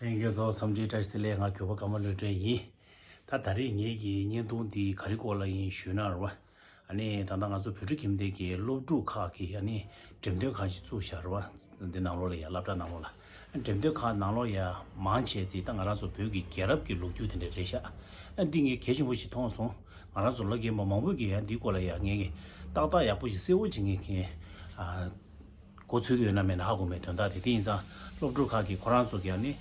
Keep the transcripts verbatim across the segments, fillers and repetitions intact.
ལྷན་རྒྱས་ཚོ་འཚམས་འདྲི་བཀྲ་ཤིས་བདེ་ལེགས། ང་གྱོད་པ་ཀརྨ་བློ་གྲོས་ཡིན། ད་ད་རེས་ངེད་ཀྱི་བརྙན་ཐུང་འདི་ག་རེ་སྐོར་ལ་ཡིན་ཞུས་ན་རེད་བ། ཨ་ནི་ད་ལྟ་ང་ཚོ་བོད་ཕྲུག་ཁྱིམ་སྡེ་གི་སློབ་ཕྲུག་ཁག་གིས་ཨ་ནི་འགྲེམས་སྟོན་ཁང་ཞིག་བཙུགས་བཞག་རེད་བ། འདི་ནང་ལོགས་ལ་ཡ་སློབ་གྲྭ་ནང་ལོགས་ལ། ཨ་འགྲེམས་སྟོན་ཁང་ནང་ལོགས་ཡ་མང་ཆེ་དེ་ད་ང་རང་ཚོ་བོད་ཀྱི་རྒྱལ་རབས་ཀྱི་ལོ་རྒྱུས་དེ་འདྲ་རེད་ཤག་ཨ་འདི་ངས་གལ་ཆེན་པོ་ཞིག་མཐོང་སོང་། ང་རང་ཚོ་ལོ་རྒན་པ་མང་པོ་གིས་ཡ་འདིའི་སྐོར་ལ་ཡ་ངས་ཏག་ཏག་ཡག་པོ་ཞིག་གསལ་བོ་ཅིག་ངས་ཁྱེད་ཨ། མགོ་ཚོད་ཀྱི་ཡོད་ན་མེད་ན་ཧ་གོ་མེད་དོན་དག་དེ། དེ་ཡིན་ཙང་སློབ་ཕྲུག་ཁག་གིས་ཁོ་རང་ཚོ་གི་ཨ་ནི་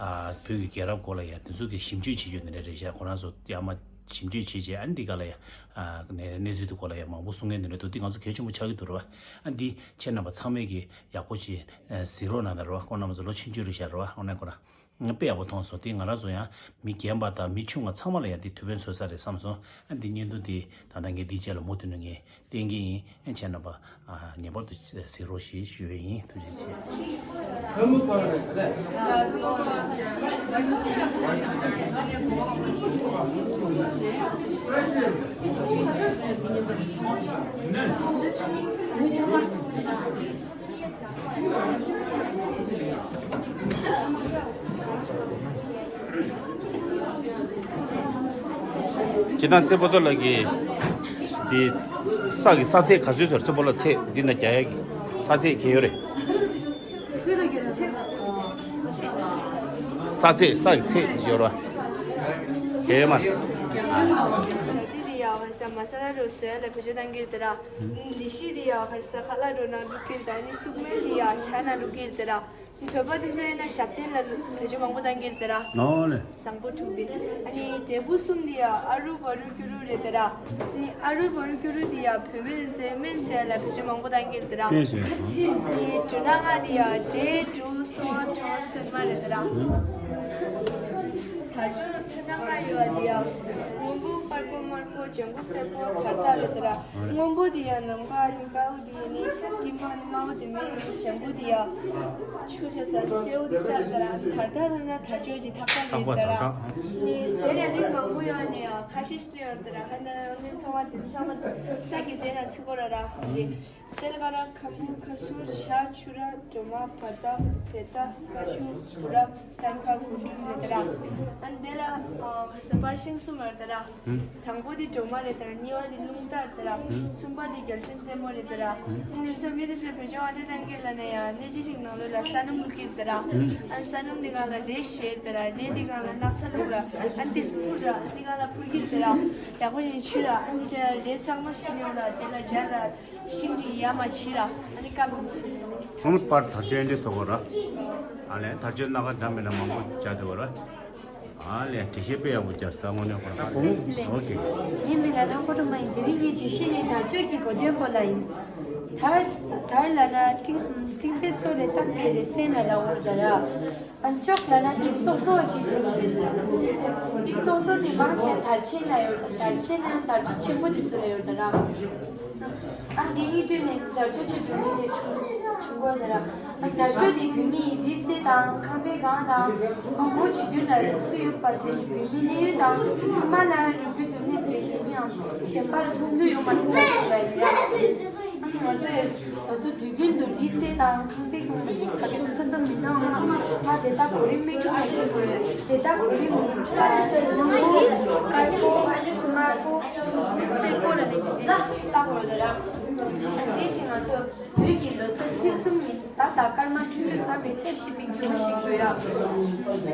ཨ་བོད་ཀྱི་རྒྱལ་རབས་སྐོར་ལ་ཡ་དེ་ཚོ་གི་ཞིབ་འཇུག་བྱེད་རྒྱུ་དེ་འདྲ་རེད་ཤག་ཁོ་རང་ཚོ་ཡར་མར་ཞིབ་འཇུག་བྱེད་བྱས་ཨ་ནི་འདི་ག་ལ་ཡ་ཨ་ནས་གནས་ཚུལ་དེ་སྐོར་ལ་ཡ་མང་པོ་གསུང་མཁན་དེ་འདྲ་འདུག་འདི་ང་ཚོ་གལ་ཆེན་པོ་ཆགས་ཀྱི་འདུག་རེད་བ། ཨ་འདི་ཁྱེད་རྣམ་པ་ཚང་མས་ཀྱི་ཡག་པོ་ཅིག་གཟིགས་རོགས་གནང་དང་རེད་བ། ཁོང་རྣམ་པ་ཚོ་ལོ་ཆུང་ཆུང་རེད་ཤག་རེད་བ། ཨོ་ནས་ཁོ་རང་དཔེ་ཡག་པོ་མཐོང་སོང་། དེ་ང་རང་ཚོ་ཡང་མི་རྒན་པ་དང་མི་ཆུང་བ་ཚང་མ་ལ་ཡང་དེ་ཐུགས་ཕན་གསོས་ས་རེད་བསམ་སོང་། ཨ་འདི་བརྙན་ཐུང་དེ་ད་ལྟ་ངས་འདིའི་རྗེས་ལ་མུ་མཐུད་ནས་ངས་བསྟན་གྱི་ཡིན། ཨ་ཁྱེད་རྣམ་པ་ཨ་ངེས་པར་དུ་གཟིགས་རོགས་ཞེས་ཞུ་ཡས་ཡིན། ཐུགས་རྗེ་ཆེ། སྤྱིར་བཏང་ཚེ་པོ་ཏོ་ལགས་ཀྱིས་འདི་ས་གི་ས་ཚད་ག་ཚོད་ཟེར། ཚེ་པོ་ལགས་ཚད་འདི་ན་རྒྱག་ཡ་གི་ས་ཚད་ག་ཡོད་རེད། ས་ཚད་ས་གི་ཚད་ཡོད་ར་ག་ཡོད་མ་རེད། འདི་དེ་ཡག་ཧ་ས་མ་ས་ལ་རུ་སོ་ཡ་ལ་བེད་སྤྱོད་གཏང་གི་རེད་དེ་ར། ལི་ཤི་དེ་ཡག་ཧ་ས་ཁ་ལ་རུ་ནང་རུ་ཀིར་དང་ནི་སུག་མེ་དེ་ཡག་ཆ་ན་རུ་ཀིར་དེ་ར། བོད་པ་དེ་ཚོ་ཡིན་ན་ཞབས་བརྟན་ལ་བེད་སྤྱོད་མང་པོ་གཏང་གི་རེད་དེ་ར། ཨོ་ལེ། བཟང་པོ་འཁྲུག་དེ། ཨ་ནི་འབྲས་བུ་གསུམ་དེ་ཡག་ཨ་རུ་བ་རུ་ཀུ་རུ་རེད་དེ་ར། ཨ་ནི་ཨ་རུ་བ་རུ་ཀུ་རུ་དེ་ཡག་བོད་པ་དེ་ཚོས་སྨན་ཟ་ཡ་ལ་བེད་སྤྱོད་མང་པོ་གཏང་གི་རེད་དེ་ར། ཨ་ནི་འབྲུ་སྣ་ལྔ་དེ་ཡག་འབྲས་འབྲུ་སོ་གྲོ་སོན་མ་རེད་དེ་ར། དར་ལྕོག་ཚོན་སྣ་ལྔ་ཡོད་པ་དེ་ཡག་སྔོན་པོ་དཀར་པོ་དམར་པོ་ལྗང་གུ་སེར་པོ་དར་དར་རེད་དེ་ར། སྔོན་པོ་དེ་ཡག་ནམ་མཁའ། ཨ་ནི་དཀར་པོ་དེ་ནི་སྤྲིན་པ། ཨ་ནི་དམར་པོ་དེ་མེ། ཨ་ནི་ལྗང་གུ་དེ་ཡག་ཆུ་ཆ་ས་སེར་པོ་དེ་ས་རེད་དེ་ར། དར་དར་ལ་ན་དར་ལྕོག་གི་ཐག་པ་རེད་དེ་ར། ཨ་ནི་ཟས་རིགས་མང་པོ་ཡོད་ནི་ཡག་ཁ་ཤས་ཤིག་ཡོད་དེ་ར། ཨ་ནི་ཚང་མ་དེ་ཚང་མ་ས་གི་རྗེས་ན་ཚུད་དགོས་ར་ར། ཨ་ནི་སེལ་ཀ་ར་ཁམ་བུ་ཁ་སུར་ཤ་ཆུ་ར་གྲོ་མ་བ་ད་བེ་ད་ཀ་ཤུ་བུ་ར་ཏན་ཁ་བུ་འབྲུ་རེད་དེ་ར། ཨ་ནི་དེ་ལ་ཨ་ཧ་ས་པར་ཤིང་གསུམ་རེད་དེ་ར། དང་པོ་དེ་སྒྲོལ་མ་རེད་དེ་ར། གཉིས་པ་དེ་རླུང་རྟ་རེད་དེ་ར། གསུམ་པ་དེ་རྒྱལ་མཚན་རྩེ་མོ་རེད་དེ་ར། ཨ་ནི་ཚོ་མི་དེ་ཚོ་བེད་སྤྱོད་ཨ་འདྲ་གཏང་གི་ལ་ན་ཡག་སྣོད་ཆས་ཤིག་ནང་ལོགས་ལ་ས་སྣུམ་བླུག་གི་རེད་དེ་ར། ཨ་ནི་ས་སྣུམ་དེ་སྒང་ལ་རས་བཞེས་དེ་ར། རས་དེ་སྒང་ལ་སྣག་ཚ་བླུག་ར། ཨ་ནི་དེ་སྤུར་ར། དེ་སྒང་ལ་ཕུར་གི་རེད་དེ་ར། ཡག་པོ་ཞིག་ཆུ་ར། ཨ་ནི་དེ་རས་གཙང་མ་ཞིག་ཉོ་ར། དེ་ལ་སྦྱར་ར། ཤིང་གཅིག་ཡར་མར་བྱས་ར། ཨ་ནི་བཀབ་ནས་བྱས་ནས་ནི། ཁོང་པར་དར་ལྕོག་འདི་བཟོ་དགོས་ར། ཨ་ལས་དར་ལྕོག་སྣ་ཁ་འདྲ་མིན་འདྲ་མང་པོ་བྱ་དགོས་ར། ཨ་ལས་འགྲེལ་བཤད་དཔེ་ཡག་པོ་རྒྱག་སྟངས་དངོས་གནས་ཁོ་རང་ཨོ་ཁེ། ངའི་མིང་ལ་ལྷག་པ་སྒྲོལ་མ་ཡིན། དེ་རིང་ངའི་བརྗོད་གཞི་ནི་དར་ལྕོག་གི་གོ་དོན་སྐོར་ལ་ཡིན། དར་དར་ལབ་ན་སྤྲིན་སྤྲིན་པའི་མཚོ་ལས་དྭངས་པའི་རེ་སེན་ལ་ལབ་དགོས་རེད་ད་ར། ཨ་ལྕོག་ལབ་ན་ཏིག་ཙོག་ཙོག་ཅིག་དེ་རེད། ཏིག་ཙོག་ཙོག་དེ་མང་ཆེ་དར་ཆེན་ན་ཡོད། དར་ཆེན་ན་ཡང་དར་ལྕོག་ཆེན་པོ་དེ་ཚོ་ལ་ཡོད་ད་ར། ཨ་འདི་གཉིས་བསྟུན་ནས་དར་ལྕོག་ཅེས་བོད་མིང་དེ་བྱུང་བྱུང་གོ་ད་ར། ཨ་དར་ལྕོག་དེ་བོད་མིའི་རི་རྩེ་དང་ཁང་པའི་སྒང་དང་མང་པོ་ཅིག་མདུན་ལ་འཛུགས་སྲོལ་ཡོད་པ་དེ་ནི་བོད་མིའི་གནས་ཡུལ་དང་ཧི་མ་ལ་ཡའི་རི་རྒྱུད་དུ་གནས་པའི་བོད་མིའམ་གཞན་པར་མཐོང་རྒྱུ་ཡོད་མ་རེད་པ་ཞིག་ལ་ཡིན་ཡ། ང་ཚོས་ང་ཚོ་དུས་རྒྱུན་དུ་རི་རྩེ་དང་ཁང་པའི་སྒང་ལ་ཁ་ཕྱོགས་ཚོན་མདོག་མི་འདྲ་བ་ང་དེ་དག་གོ་རིམ་མི་འཁྲུག་པ་ཞིག་དགོས། དེ་དག་གོ་རིམ་མི་འཁྲུག་པ་ཞིག་དགོས། དཀར་པོ་དམར་པོ་ཆུ་སེར་པོ་ལ་ལས་ཀྱི་དེ་ལྟ་དགོས་རེད་ར། དེ་བཞིན་ང་ཚོ་བོད་ཀྱི་ལོ་གསར་ཚེས་གསུམ་ཉིན་གཟའ་དང་སྐར་མ་འཕྲོད་སྦྱོར་བཟང་བའི་ཚེ་ཞིག་པའི་འགྱུར་ཞིག་དགོས་ཡ། ཚེས་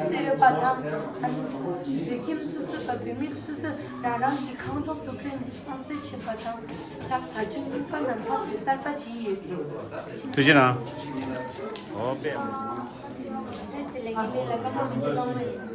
གསུམ་ཡོད་པ་དང་ཨ་ནི་བོད་ཁྱིམ་སོ་སོ་དང་བོད་མི་སོ་སོ་རང་རང་གི་ཁང་ཐོག་ཏུ་ཕེབས་ནས་བསང་གསོལ་བྱེད་པ་དང་སྦྲགས་དར་ལྕོག་རྙིང་པ་རྣམས་ཕབ་སྟེ་གསར་པ་བྱེད་ཡོད། ཐུགས་རྗེ་གནང་། འོ་པེ། བཀྲ་ཤིས་བདེ་ལེགས། ངའི་མིང་ལ་ཀརྨ་མི་ནུ་གླང་མ་ཡིན།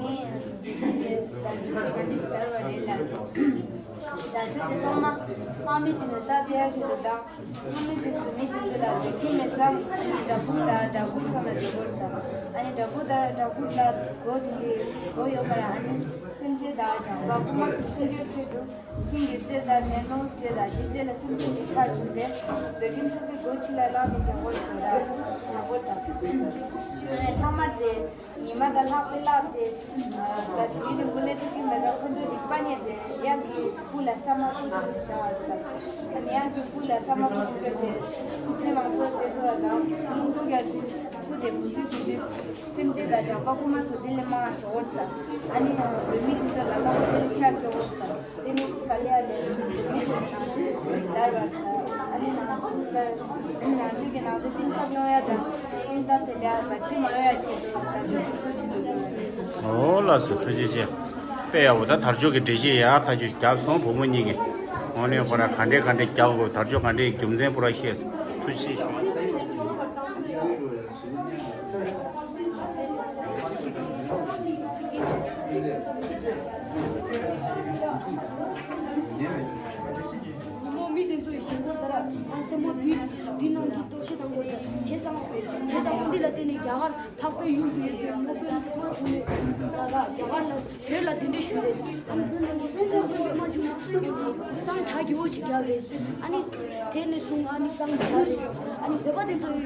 ངས་དར་ལྕོག་གི་ག་འདྲས་དར་བ་རེད་ལ། དར་ལྕོག་དེ་ཐོག་མ་དམག་མི་དེ་ནས་རྟ་བདེ་ཡག་གི་འདུག་དང་། དམག་མི་དེ་ཚོས་མི་དེ་ཚོ་ལ་འདོད་ཁྱིམ་མེད་ཙང་ཨ་ནི་འདྲ་ཕུག་དང་འདྲ་ཕུག་སོགས་ལ་འདོད་དགོས་དང་། ཨ་ནི་འདྲ་ཕུག་དང་འདྲ་ཕུག་ལ་སྒོ་དེ་འདྲའི་སྒོ་ཡོད་མ་རེད། ཨ་ནི་སེམས་ཅན་དང་བྱམས་པ་དབུ་མ་ཚོ་ཤི་འགྱོད་ཁྲོད་དུ། ཤིང་གི་རྩེ་དང་ནས་ནོར་ཟེར་ལ་འདི་རྩེ་ལ་སེམས་ཅན་གྱི་ཁ་བྱུང་སྟེ་འདོད་ཁྱིམ་སོ་སོའི་སྒོ་ཕྱི་ལ་བསླངས་ནས་བྱ་བ་ཞིག་ར་བྱ་བ་དང་། ཚང་མ་དེ་ཉི་མ་དང་ལྷག་པའི་ལྷག་དེ་ད་དུས་རིང་པོ་གནས་ཐུབ་ཀྱི་མེད་ད་ཁོ་ཚོའི་རིག་པ་རྙེད་དེ་གཡང་གི་སྤུ་ལ་ས་དམར་པོ་བྱུང་ནས་བཞག་པ་རེད། ད་གཡང་གི་སྤུ་ལ་ས་དམར་པོ་བྱུང་སྐབས་དེ་ཚེ་མང་པོ་བསྡད་འགྲོ་བ་དང་རླུང་པོ་རྒྱག་དུས་སྤུ་ དེ་མུ་མཐུད་དུ་སེམས་ཅན་དང་ཇག་པ་རྐུན་མ་ཚོ་དེ་ལས་མང་ཞོག་འོ་ད། ཨ་ནི་ཡང་བོད་མི་དེ་ཚོ་ལ་ལྟ་བ་དེ་ལས་ཆགས་ཀྱི་འོ་ད། དེ་ནི་ག་ལེ་ཡ་ལེ་རེད། བོད་མི་ཚོ་ནང་ཆོས་དར་བ་ད། ཨ་ནི་ནང་ཆོས་དར་ནང་ཆོས་ཀྱི་ནང་དུ་གཏིང་ཟབ་ཡོང་ཡ་དང་། གཏིང་ཟབ་དེ་ལས་ཡ་ད་ཕྱི་མ་ཡོང་ཡ་ཆེད་དུ་ད་ཆོས་ཀྱི་སྲོལ་ཞིག་འདུག་འོ་ལགས་སོ། ཐུགས་རྗེ་ཆེ། དཔེ་ཡག་པོ། ད་དར་ལྕོག་གི་འགྲེལ་བཤད་ཡག་ཐག་ཆོད་བརྒྱབ་སོང་བུ་མོ་གཉིས་ཀྱིས། དངོས་གནས་ཁོ་ར་ག་འདྲས་ག་འདྲས་རྒྱག་དགོས། དར་ལྕོག་ག་འདྲས་རྒྱུ་མཚན་པུ་ར་ཤེས་སོང་། ཐུགས་རྗེ་ཆེ། ཉིན་མོ་མི་དེ་ཚོ་ཡི་ཞིང་ཁ་ལྟར་ཨ་སེ་མོ་དུས་དུས་ནང་གི་གཏོར་བཤིག་དང་པོ་དང་བྱས་ཙང་བྱས་ཙང་འདི་ལ་བརྟེན་ནས་རྒྱ་གར་འཕགས་པའི་ཡུལ་དུ་ཡོད་པའི་སློབ་དཔོན་ཚང་མ་བྱུང་ནས་ས་ར་རྒྱ་གར་ལ་བོད་ལ་གདན་འདྲེན་ཞུས་རེད། ཨ་ནི་བོད་ལ་ནི་བོད་ལ་བོད་ལ་མ་བྱུང་ན་བོད་ཀྱི་བསང་གྲགས་ཀྱི་འོ་ཞིག་རྒྱབ་རེད། ཨ་ནི་དེ་ནས་བཟུང་ཨ་ནི་བསང་གྲགས་རེད། ཨ་ནི་བོད་པ་དེ་ཚོ་ཡི་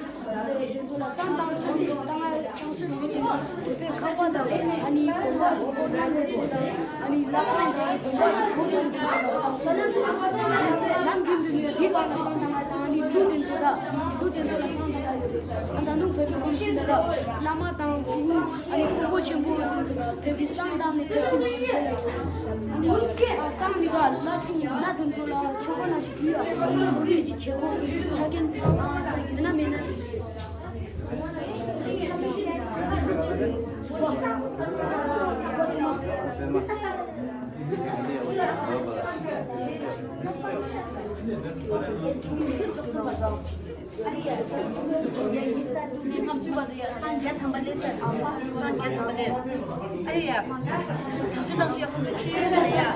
དེ་ཚོ་ལ་བསང་བཏང་སོང་། བཏང་ཨ་ཁྱང་སོ་བོད་དེ་ཚོ་བོད་པའི་ཁང་པ་དང་ཨ་ནི་དགོན་པ་ཨ་ནི་བླ་བྲང་དང་དགོན་པ་དང་ཁོར་ཡུག་ལམ་རྒྱུན་དུ་ནས་རི་སྒང་ལ་བསང་བཏང་ཨ་དང་ཨ་ནི་ལུ་དེ་ཚོ་ད་ལུ་དེ་ཚོ་ལ་བསང་བཏང་ཨ་ཡོད་རེད། ཨ་ད་དུང་བོད་པའི་གོམས་གཤིས་ལ་བླ་མ་དང་ཕྲུ་གུ། ཨ་ནི་ཕྲུ་གུ་ཆེན་པོ་བོད་ཀྱི་བསང་བཏང་ནས་ཐོབ་ཐང་ཆེ་ལ་ཡོད། ཨ་ནི་བསང་མི་དགའ་ལ་སུ་ལ་དོན་ཚོ་ལ་ཆོ་ག་ན་ཞུ་ཡ། ཨ་ནི་བོད་ཀྱི་ཆེ་གོ་ཆ་རྐྱེན་ཡོད་ན་མེད་ན་ཞིག་རེད། ཨ་རེ་ཡ། ཡ་ཡི་ས་དྲུག་ནས་ལྔ་བཅུ་བར་དུ་ཡ་སངས་རྒྱ་ཐམ་པ་ལས་ས། སངས་རྒྱ་ཐམ་པ་ལས། ཨ་རེ་ཡ། དང་ཆུ་དང་ཆུ་ཡ་ཁོང་ཚོ་ཤེས་ཡོན་ལ་ཡ།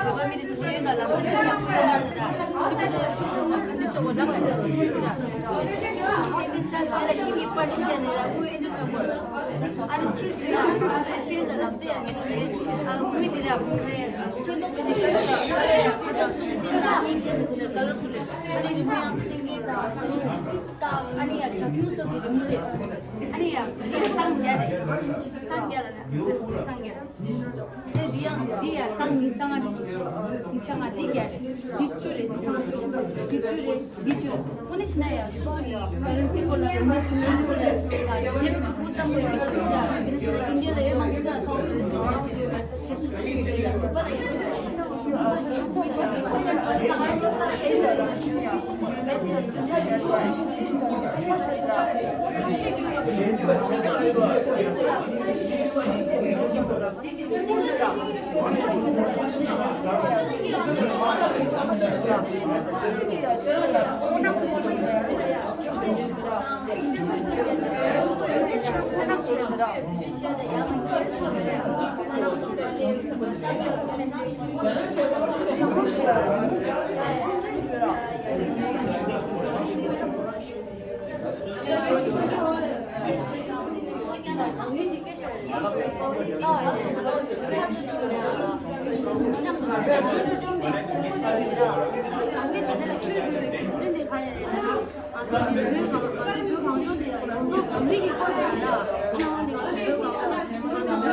བོད་པ་མི་རིགས་ཚོ་ཤེས་ཡོན་ལ་ལམ་སེང་ཡག་པོ་ཡོད་མ་རེད་ད། ཁོང་ཚོ་ཤུགས་ཐོག་ངོས་ཀྱི་འདི་སོགས་པ་རག་ལས་ཤུགས་ཐོག་ངོས་ཀྱི་ད། ཤུགས་ཐོག་ངོས་ཀྱི་ཤ་ལ་ཤིང་གི་པར་ཤིག་ཀྱང་ནས་ཡ་ཁོས་ཨེ་འདྲ་མེད་པ། ཨ་རེ་ཕྱིས་སུ་ཡ་ཁོང་ཚོ་ཤེས་ཡོན་ལ་ལམ་སེང་ཡག་གི་ཨ་ཁོས་འདི་ར་ཁོས་ཚོན་མདོག་དཔེ་དེ་ཁ་ལ་ཁ་དང་གསུམ་ཅན་ལ་གཉིས་ཅན་ཟེར་ནས་ཀ་ལར་ཕུལ་ལས། ཨ་ནི་རི་མོ་ཡང་སེང་གེ་དང་ད་ཨ་ནི་ཡང་བྱ་ཁྱུང་སོགས་ཀྱི་རི་མོ་རེད། ཨ་ནི་ཡང་འདི་ཡང་སངས་རྒྱས་རེད། སངས་རྒྱས་ལ་ན་སངས་རྒྱས་རེད། ཨེ་འདི་ཡང་འདི་ཡང་སངས་ཉི་སངས་ང་འདི་ཆ་ང་འདི་རྒྱས་འདི་བཅུ་རེད། འདི་སངས་བཅུ་འདི་བཅུ་རེད། འདི་བཅུ་ཁོ་ནི་ཕྱི་ན་ཡང་སོ་སོ་ཡི་ཀ་རན་སི་སྐོར་ལ་རིན་མེད་ཞུ་མི་སྐོར་ལ་ཡ་དེབ་ཀྱི་སྐུ་ཙམ་པོ་ཡོད་ཆེ་མི་འདྲ། འདི་ཕྱི་ན་ཨིན་ཌི་ཡ་ལ་ཡོད་མ་འདུག་ད། ང་ཚོ་བོད་གངས་ལྗོངས་དེ་ང་ཚོ་བོད་གངས་ལྗོངས་དེ་ང་ཚོ་གངས་རི་གི་སྐོར་ཞིག་ལ་ཨ་ནང་དེ་ང་ཚོ་བོད་གངས་ལྗོངས་དེ་ང་ཚོ་བོད་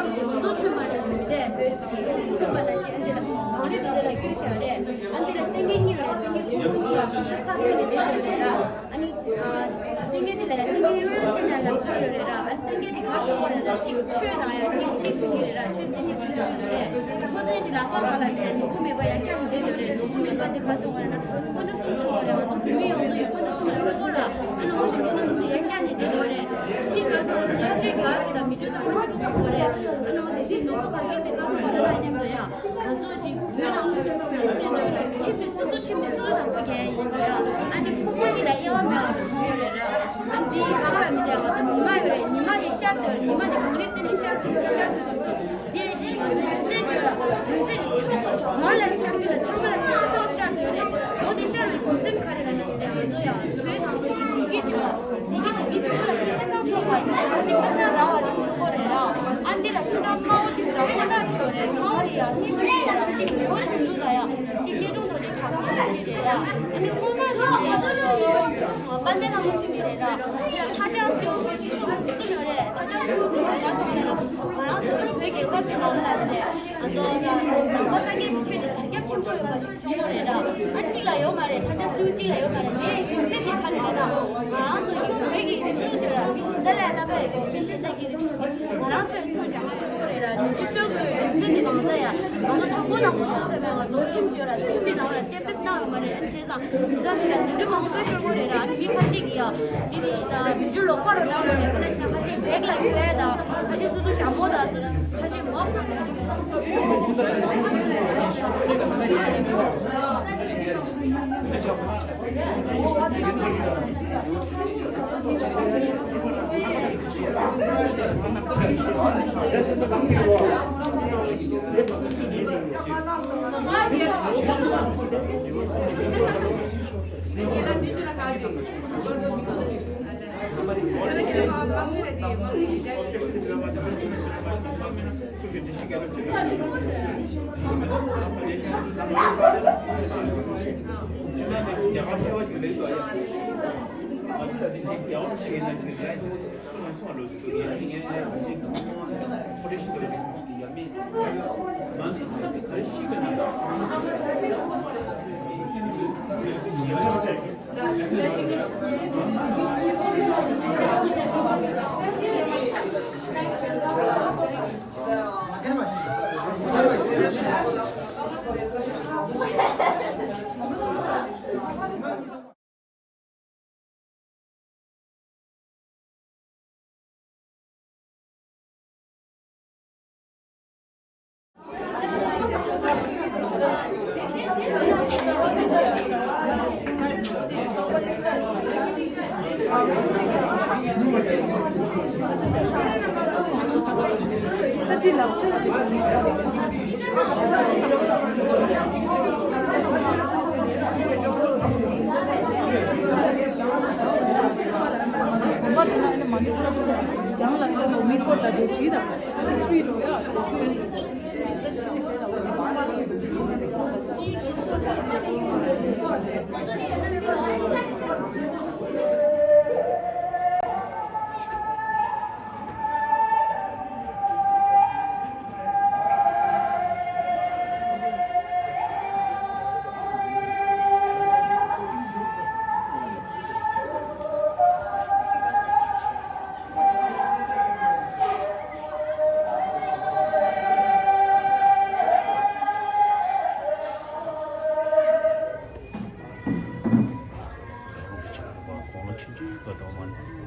ཀྱི་ཡོངས་རྫོགས་མཚོན་པ་ལ་ཞུ་དེ་མཚོན་པ་ལ་ཞེས་ཨ་འདི་ལ་གངས་རི་དེ་དེ་ལ་བསྐྱོད་བཞག་རེད། ཨ་འདི་ལ་སེང་གེ་གཉིས་རེད། སེང་གེ་ཕུང་པོ་གཉིས་ཡང་ཁ་ཐུག་ནས་བསྡད་ཡོད་རེད་ལ། ཨ་ནི་སེང་གེ་དེ་ལ་སེང་གེ་གཡུ་ལ་ཅི་ན་ལ་ཚོད་ཡོད་རེད་ར། ཨ་སེང་གེ་དེ་ག་ཚོད་ཡོད་རེད་ལ་ཅིག་ཆོས་དང་ཡང་ཅིག་སྲིད་ཕུང་གི་རེད་ར། ཆོས་སེང་གེ་ཚོད་ཡོད་རེད། ཁོ་ཚོའི་གི་ལག་པ་ག་ལ་དེ་ནོར་བུ་མེད་པ་ཡང་བསྐྱར་བསྡད་ཡོད་རེད། ནོར་བུ་མེད་པ་དེ་ག་ཚོད་ཡོད་རེད་ན། དཀོན་མཆོག་གསུམ་ཚོགས་པ་རེད། ང་ཚོ་བོད་མི་ཡོངས་རྫོགས་ཡོད། དཀོན་མཆོག་གསུམ་ཚོགས་པ་ར། ཨ་ནི་འོ་ཞིག་ཚོ་ནང་གི་ཡང་བསྐྱར་ནས་བསྡད་ཡོད་རེད། གཅིག་ག་ཚོད་ཡང་ཅིག་ག་ཚོད་དང་མི་ཆོས་ཚང་མ་ཆོས་ཚོགས་པ་རེད། ཨ་ནི་འོ་དེ་བཞིན་ནོར་བུ་ག་གེ་དེ་ག་ཚོད་ཡོད་རེད་ན་མཉམ་དུ་ཡང་ང་ཚོ་ཅིག་བོད་ནང་ཆོས་ཚོགས་ཆིབས་བསྒྱུར་བསྟན་འགྲོ་ཡོད་རེད། ཆིབས་དེ་སོ་སོ་ཆིབས་ནས་སོ་སོ་དང་པོ་རྒྱལ་ཡིན་འགྲོ་ཡ། ཨ་ནི་ཕུག་པ་འདི་ལ་དབྱེ་བ་མེད་པ་བཟོས་ཡོད་རེད་ར། ཨ་འདི་ག་ར་མི་འདྲ་བ་ཚོ་ཉི་མ་ཡོད་རེད། ཉི་མ་དེ་ཤར་དུ་ཉི་མ་དེ་གངས་རི་རྩེ་ནས་ཤར་དུ་ཤར་དུ་དུ་དེ་དེ་ང་ཚོ་ཚེ་དུས་ལ་ཚེ་དུས་ཆུ་ང་ལ་ཤར་དུ་ལ་ཚང་མ་ལ་ཚེ་སོགས་ཤར་དུ་ཡོད་རེད། ལོ་དེ་ཤར་བའི་གོ་སེམས་ག་རེ་ལ་ན་དེ་ལ་ང་ཚོ་ཡང་བོད་ནང་ལོ་ཚེ་དུས་ཀྱི་དུས་ལ་དེ་གི་དེ་མི་ཚེ་ཁ་ལ་ཚེ་སང་སོགས་པ་ཡིན་ན་ཚེ་ཁ་སང་ར་བ་རི་མོ་སོགས་རེད་ར། ཨ་འདི་ལ་སུ་ན་མའོ་ཅུ་དང་ཁོ་ན་རི་ཡོད་རེད། མའོ་རི་ཡ་ནི་ཚུ་ཡོད་ར། ཅིག་མེའོ་ཡོང་དུ་ལ་ཡ་ཅིག་སྐྱེ་དྲུང་དོ་ཅིག་བྱ་དགོས་ཡོད་རེད་ར། ཨ་ནི་ཁོ་ན་རི་ཡོད་རེད། དཔལ་ལྡན་ལྷ་མོ་ཆུ་མི་རེད་ར། ཨ་ནི་ལ་ཐ་ཅང་སེའུ་སུ་ཡོད་རེད། ཐ་ཅང་སེའུ་སུ་ཡོད་རེད། ང་རང་ཚོ་བོད་ཀྱི་སྐབས་ཀྱི་ནང་ལ་རེད། ང་ཚོ་ནང་པ་སངས་རྒྱས་ཀྱི་ཆོས་དེ་དར་ཁྱབ་ཆེན་པོ་ཡོད་པ་ཞིག་ཡོད་རེད་ར། ཨ་གཅིག་ལ་ཡོད་མ་རེད། ད་ཆ་སུ་གཅིག་ལ་ཡོད་མ་རེད། དེའི་རྒྱུ་མཚན་དེ་ག་རེ་རེད་ན། ང་རང་ཚོ་ཡི་བོད་ཀྱི་རིག་གཞུང་དེ་ལ་ མི་གཞན་དག་ལ་ལབ་པ་ཡིན། མི་གཞན་དག་གིས་ང་རང་ཚོའི་ཚོ་སྦྱང་བ་ཤོར་གི་རེད་ར། འདི་ཤོར་གི་ཡོད། ཚོད་འདི་གང་ས་ཡ་ང་ཚོ་དང་པོ་དང་པོ་ཤོར་ཚོད་མེད། ང་ཚོ་ཁྲིམས་གཅོད་ར། ཁྲིམས་འདི་ནང་ལ་གཏན་འབེབས་གནང་ཡོད་མ་རེད། བྱས་ཙང་མི་ཚང་འདི་ལ་འདི་འདྲ་མང་པོ་ཤོར་གི་རེད་ར། མི་ཁ་ཤས་ཀྱིས་ཡ་འདི་ནི་ད་བེད་སྤྱོད་ལོག་པ་རུ་བཏང་བ་རེད། ཁ་ཤས་ཁ་ཤས་བེག་ལ་ཡོད་ད། ཁ་ཤས་སོ་སོ་ཞྭ་མོ་ད་སོ་སོ་ཁ་ཤས་མོག་ན།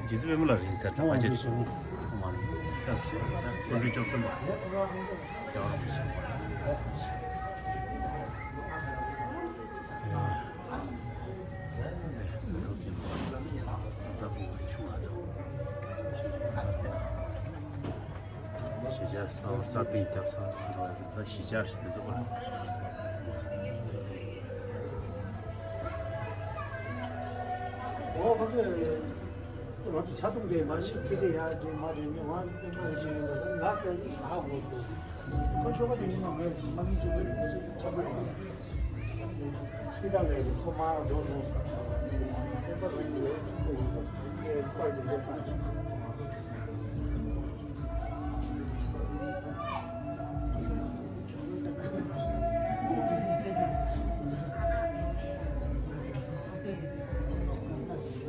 རྗེ་བཙུན་པད་མ་ལགས་རིང་ཟེར་ཐང་བ་ཅན། ཐང་བ་ནི་ད་སེ་ཀོན་ཀྲི་བཅུ་གསུམ་པ། རྒྱལ་བ་རིན་པོ་ཆེ། ཞེས་བྱ་ས་ས་པའི་རྒྱབ་ས་ས་ར་ད་ཞེས་བྱ་ཞིག་འདུག་པ། ཨོ་ཁོ་ཚོས་ང་ཚོ་ཆ་ཐུང་དེ་མ་ཤེས་ཁྱེད་ཚོས་ཡར་དེ་མ་དེ་ངས་ང་སྟོན་ཐོག་ཞིག་ཡིན་པ་ང་ལྟ་ཞིག་ཧ་གོ་སོང་། ཁོ་ཆོ་ག་དེ་ཉིན་མ་ངས་མ་ངས་ཆོ་ག་ཆ་གོ་ཡོང་། ཁྱེད་དང་ལས་ཁོ་མ་འགྲོ་སོང་ས། སྟོན་པ་རིན་པོ་ཆེ་ཆེན་པོ་ཡིན་པ་ངས་པར་དེ་འདྲ་བཏང་།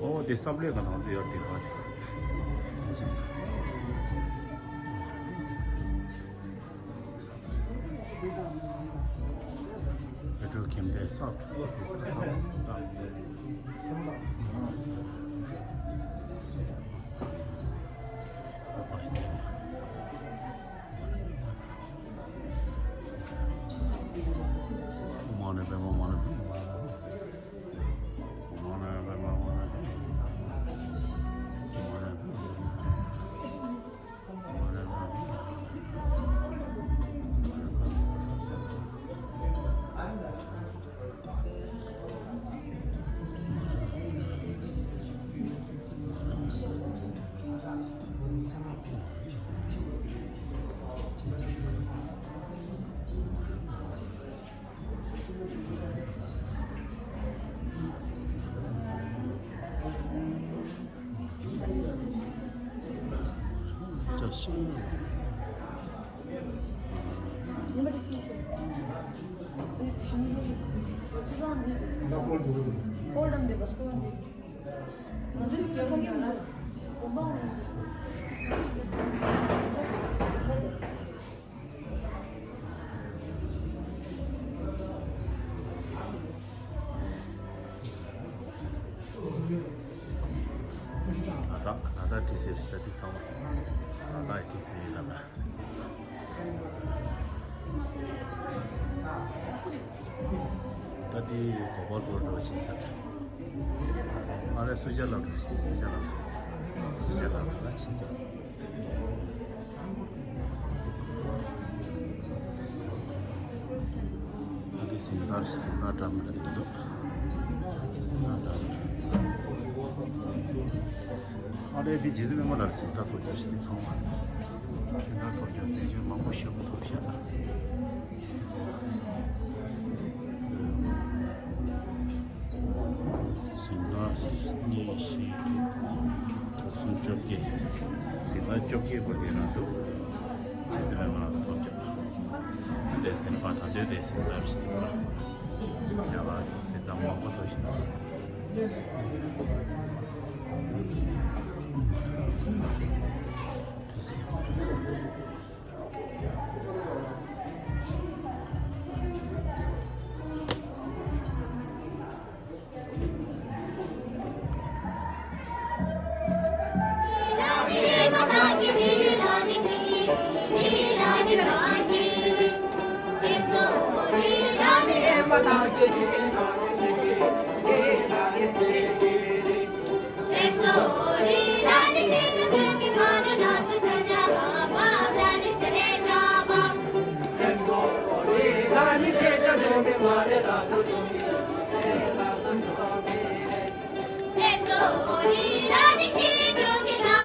ཨོ་དེ་སབ་ལེ་ག་ནང་ཚོ་ཡོད་དེ་བ་དེ། བོད་ཕྲུག་ཁྱིམ་སྡེ་གསར་དུ་བཙུགས་པའི་ཐོག་མ་ཎི་པདྨ། མ་ཎི་པདྨ། མ་ཎི་པདྨ། མ་ཎི་པདྨ། མ་ཎི་པདྨ། ཨ་ད་ཨ་ད་ཏི་སི་རེད་ད། ཏི་ཚང་མ་ཨ་ད་ཏི་སི་ཡིན་ལབ་ན། ད་ཏི་གོ་པལ་པུར་འགྲོ་ཕྱིན་ས་རེད། ཨ་རེ་སུ་ཇཱ་ལ་འགྲོ་ཕྱིན། སུ་ཇཱ་ལ་སུ་ཇཱ་ལ་ལ་ཕྱིན་ས་རེད། ཨ་དེ་གཟེངས་རྟགས་གཟེངས་རྟགས་འདྲ་མི་འདྲ་དེ་འདུག་གཟེངས་རྟགས་འདྲ་མི་འདྲ། ཨ་ལས་དེ་རྗེ་བཙུན་སྒྲོལ་མ་ལ་གཟེངས་རྟགས་ཐོབ་རྒྱུ་ཞིག་དེ་ཚང་མ་གཟེངས་རྟགས་ཐོབ་རྒྱུ་རྩིས་རྒྱུ་མང་པོ་ཞེ་པོ་ཐོབ་ཤག་གཟེངས་རྟགས་གཉིས་བཞི་དྲུག་དྲུག་གསུམ་བཅོ་བརྒྱད། གཟེངས་རྟགས་བཅོ་བརྒྱད་སྐོར་དེ་རང་འདུག་རྗེ་བཙུན་སྒྲོལ་མ་ལ་ཐོབ་རྒྱུ། འདི་དེ་ནི་ཕར་ད་ལྟའི་དེ་གཟེངས་རྟགས་ཞིག་ཡོད་ལ། ཡ་ལ་གཟེངས་རྟགས་མང་པོ་ཐོབ་ཤག